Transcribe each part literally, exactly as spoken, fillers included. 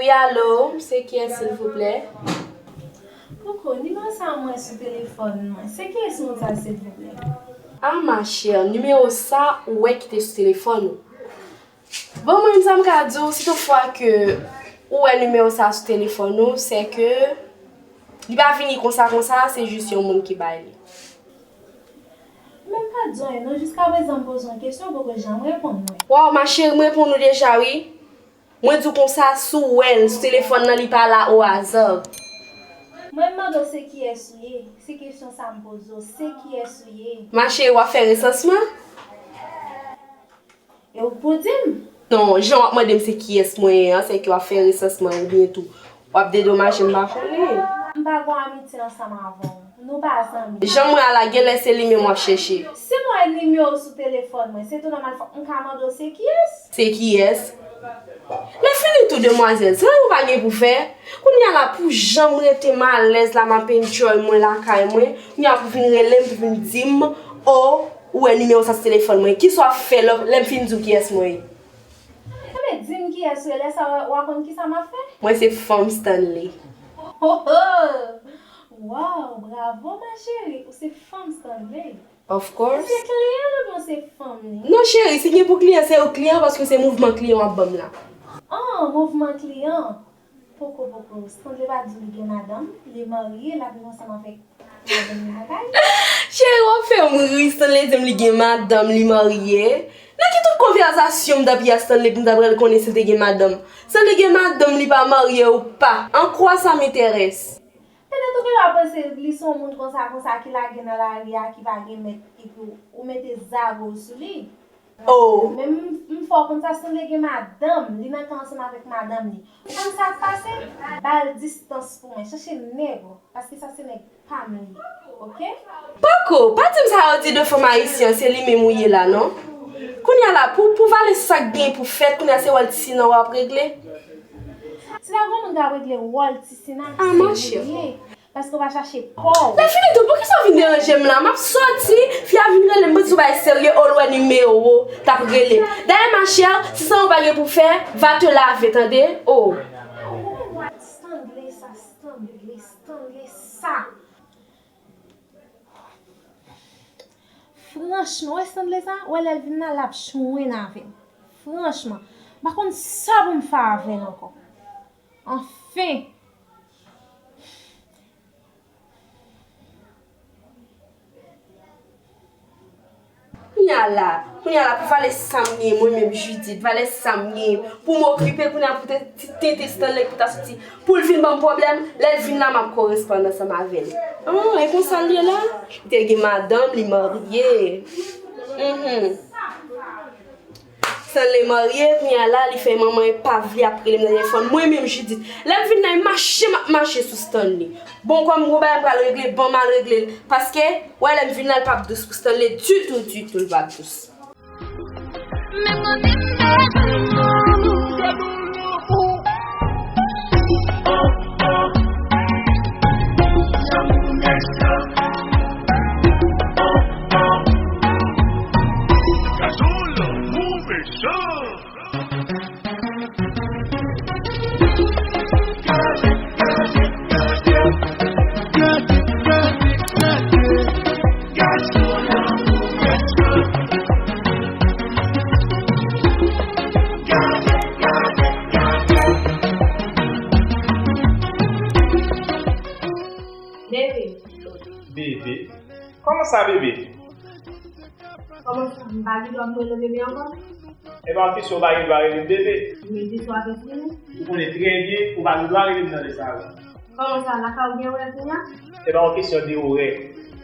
Wi, alo, se kiyès, silvouplè? Koko, nimewo sa mwen sou telefòn mwen. Se kiyès moun sa, silvouplè? Ah, ma chère, nimewo sa ou wè ki te sou telefòn ou. Bon, mwen, sa m ka di w, si toutfwa ke ou wè nimewo sa sou telefòn ou, se ke li pa vini konsa, konsa, se jis yon moun ki bay li. Men m pa t di w anyen non, jiskaprezan m poze w yon kesyon, ou poko janm reponn mwen. Waw, ma chérie, m reponn ou deja, wi. Mwen di w konsa, si w wè l sou telefòn nan, li pa la o aza. Mwen, m mande w se kiyès ou ye? Se kesyon sa m poze w, se kiyès ou ye? Ma chérie, w ap fè resansman? E ou k pou di m? Non, jan w ap mande m se kiyès mwen ye an, se ke w ap fè resansman oubyen tou w ap dedomaje m, m pa konnen. M pa gon amitye ansanm avè w. Nou pa zanmi. Jan mwen a la, genlè se li menm w ap chèche. Si m wè nimewo w sou telefòn mwen, se tou nòmal fòk m ka mande w se kiyès? Se kiyès? Lè fini tou, demwazèl, se ou pa gen pou fè. Kounye a la, pou jan m rete m alèz la, m ap enjoy mwen lakay mwen, kounye a pou vin rele m, pou vin di m, o, ou wè nimewo sa sou telefòn mwen. Kisa w ap fè lè, lè m fin di w kiyès mwen ye? Enben, di m kiyès ou ye, lè sa a, w a konn kisa m ap fè? Mwen se fanm Stanley. Ho, ho! Waw, bravo, ma chérie, ou se fanm Stanley. Of course. Ou se kliyan l oubyen w se fanm li? Non, cheri, si gen pou kliyan, se ou kliyan paske se mouvman kliyan w ap ban m la. Ah, mouvman kliyan. Poko, poko. Stanley pa di w li gen madanm, li marye, l ap viv ansanm avèk madanm li nan kay. Cheri, w ap fè m ri. Stanley di m li gen madanm, li marye. Nan ki tout konvèsasyon m t ap ye a Stanley pou m ta pral konnen si l te gen madanm? Stanley gen madanm, li pa marye ou pa. En quoi ça m'intéresse? Petèt ou genlè panse li se yon moun konsa, konsa ki lage nan lari a, ki pa gen mèt, epi w, ou mete zago sou li. Oh. Men m, m fè w konn sa, Stanley gen madanm, li nan kay ansanm avèk madanm li. Ou konn sa k pase? Ba l distans pou mwen, chache nèg ou, paske sa se nèg pa m li ye, oke? Poko, pa di m sa yo di de fanm ayisyen, se li menm ou ye la, non? Kounye a la, pou, pou vale sa k gen pou fèt, kounye a se wòl ti sinan w ap regle? Si ta gen moun k ap regle wòl ti sinan, se ou ye. Paske w pa chache pa w. Lè fini tou, poukisa w vin deranje m la? M ap soti, fi a vin rele m, m panse se yon bagay serye, o, l wè nimewo w, t ap rele m. Dayè, ma chère, si se yon bagay pou fè, va te laver, tande? O. Stanley sa, Stanley, Stanley sa. Franchman, w wè Stanley sa? W wè lè l vin la, l ap jwenn avè m. Franchman, m pa konn sa pou m fè avè l ankò. Anfen! Kounye a la, kounye a la, pou vale sa m genyen, mwen menm Judith, vale sa m genyen, pou m okipe, kounye a pou te, te, tenten Stanley pou ta soti, pou l vin ban m pwoblèm, lè l vin la, m ap koresponn ansanm avè l. Ah, e konsa l ye la? Li te gen madanm, li marye. Mhm. Stanley marye, kounye a la, li fè manman l pa vle ap rele m nan telefòn. Mwen menm, Judith, lè m vin la, e mache m ap mache sou Stanley. Bon, kòm gwo bagay m pral regle, ban m al regle l. Paske, wè, lè m vin la, l p ap dous pou Stanley ditou, ditou, l p ap dous. Bebe. Bebe? Kòman sa, bebe? Kòman sa? M pa gen dwa pou rele w bebe ankò? E pa yon kesyon w pa gen dwa rele m bebe. Men kesyon ap eksplike. Ou konnen trè byen ou pa gen dwa rele m nan lè sa yo. Kòman sa? Lakay ou gen orè kounye a? E pa yon kesyon de orè.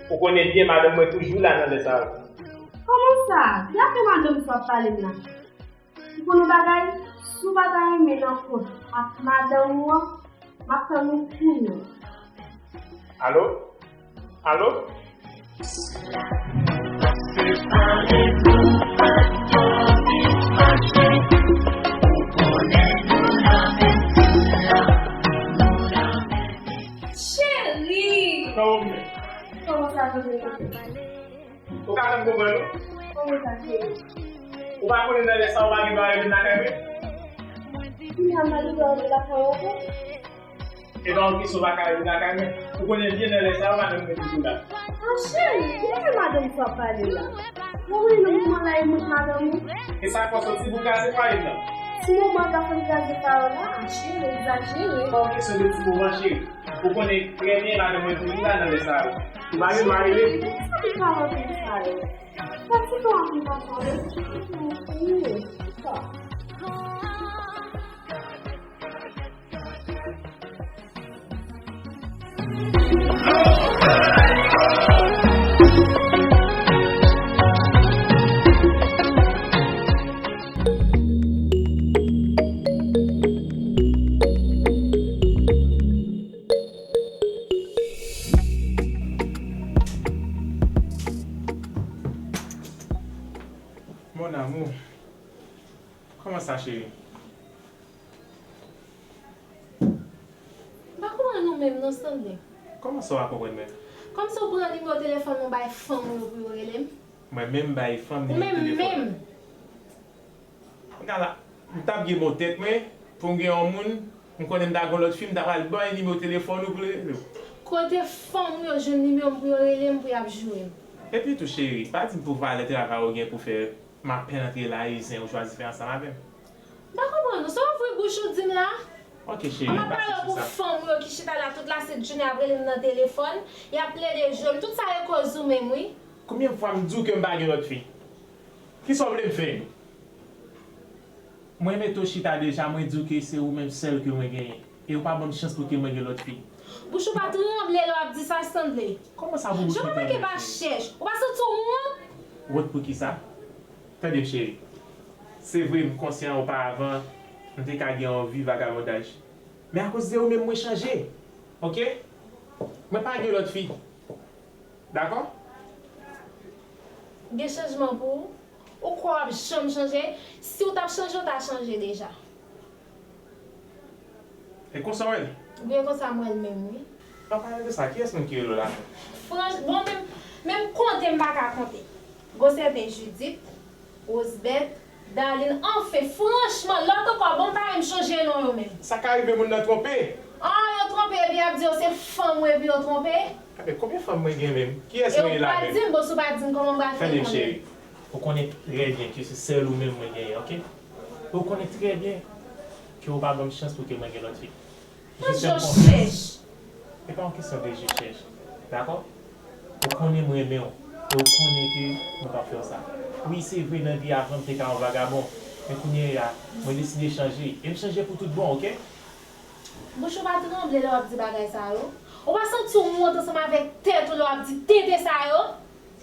Ou konnen byen madanm mwen toujou la nan lè sa yo. Kòman sa? Ki afè madanm sa w ap pale m la? Ou konn yon bagay? Si w pa ta renmen nan kont ak madanm ou an, m ap tann ou kounye a. Alo? Alo? Cheri! Kòman w ye? Kòman sa, Jovena? Ou ka janm konprann, non? Kòman sa, cheri? Ou pa konnen nan lè sa a ou pa gen dwa rele m lakay mwen? Kounye a m pa gen dwa rele lakay ou ankò? E pa yon kesyon pa ka rele lakay mwen. Ou konnen byen nan lè sa a madanm mwen toujou la. Ah, cheri, ki afè madanm sa w ap pale la? Ou konnen nan moman la e mwen k madanm ou. E sa k fè w soti pou w kraze fwaye m nan? Ti moman an ka fè m kraze fwaye w la? Ah, cheri, ou egzajere. E pa yon kesyon de ti moman, cheri. Ou konnen trè byen madanm mwen toujou la nan lè sa yo. Ou pa gen dwa rele m. Sa ki pawòl konsa yo? Fatige w anpil papa wi. Sa. Mon amour, kòman sa, cheri? M pa konprann ou menm non, Stanley. Kòman sa w pa konprann mwen? Kòmsi w pran nimewo telefòn mwen w bay fanm ou yo pou yo rele m? Mwen menm bay fanm nimewo telefòn? Ou menm menm! Gala, m t ap gen mo tèt mwen, pou m gen yon moun, m konnen m ta gen yon lòt fi, m ta pral bay nimewo telefòn ou pou l rele w. Kote fanm ou yo jwenn nimewo m pou yo rele m, pou y ap joure m? Epi tou, cheri, pa di m pou valè travay ou gen pou fè, m apèn antre la e zen ou chwazi fè ansanm avè m. M pa konprann ou. Se ouvri bouch ou di m la? Ok, cheri, pa sou sa. M ap pale w pou fanm ou yo ki chita la tout lasent jounen ap rele m nan telefòn, y ap plede jwe m. Tout sa e koz ou menm, wi. Konbyen fwa m di w ke m pa gen lòt fi? Kisa w vle m fè? Mwen mete w chita deja, mwen di w ke se ou menm sèl ke mwen genyen. E ou pa ban m chans pou ke mwen gen lòt fi. Bouch ou pa tranble lè w ap di sa, Stanley? Kòman sa pou bouch mwen tranble, cheri? Jan w pa manke pa chèch. Ou pa santi w wont? Wont pou kisa? Tande m, cheri. Se vre, m konsyan oparavan, m te ka gen yon vi vagabondaj. Men akoz de ou menm, mwen chanje. Ok? Mwen pa gen lòt fi. Dakò? Gen chanjman pou ou? Ou kwè w ap janm chanje? Si w t ap chanje, w ta chanje deja. E konsa w wè l? Wi, e konsa m wè l menm, wi. Pa pale de sa, kiyès moun ki rele w la menm? Franch, bon, menm, menm konte m pa ka konte. Gon sèten Judith, Rosebeth, Darline, anfen, franchman, lòt ankò, bon, m pa menm chonje non yo menm. Sa ka rive moun nan twonpe. Ah, yo twonpe, epi y ap di yo se fanm ou epi yo twonpe? Enben, konbyen fanm mwen gen menm? Kiyès mwen ye la menm? E ou pa di m, bon, si w pa di m, kòman m pral fè konnen? Tande m, cheri. Ou konnen trè byen ke se sèl ou menm mwen genyen, ok? Ou konnen trè byen ke ou pa ban m chans pou ke mwen gen lòt fi. Mwen je chèch. E pa yon kesyon de je chèch. Dakò? Ou konnen m renmen w. E ou konnen ke mwen p ap fè w sa. Wi, se vre, nan vi avan m te ka yon vagabon. Men kounye a, mwen deside chanje. E m chanje pou tout bon, ok? Bouch ou pa tranble lè w ap di bagay sa yo? Ou pa santi w wont ansanm avèk tèt ou lè w ap di tenten sa yo?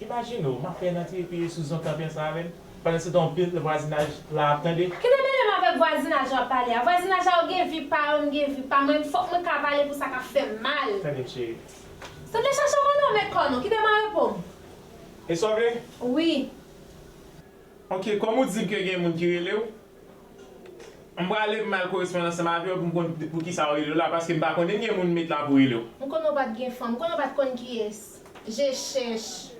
Imajine w, m ap fè nan tire pye sou zon kanpe ansanm avè m. Pandan se tan, anpil vwazinaj la ap tande. Kite mele m avèk vwazinaj w ap pale a. Vwazinaj la yo gen vi pa yo, m gen vi pa mwen. Fòk mwen ka pale pou sa k ap fè m mal. Tande m, cheri. Sanble chache w konnen w met kò nou. Kite m an repo m. E sa w vle? Wi. Ok, kòm ou di m ke gen moun ki rele w, m prale m al koresponn ansanm avè w pou m konn poukisa yo rele w la, paske m pa konnen gen moun m met la pou rele w. M konnen w pa t gen fanm, m konnen w pa t konn kiyès. Je chèch.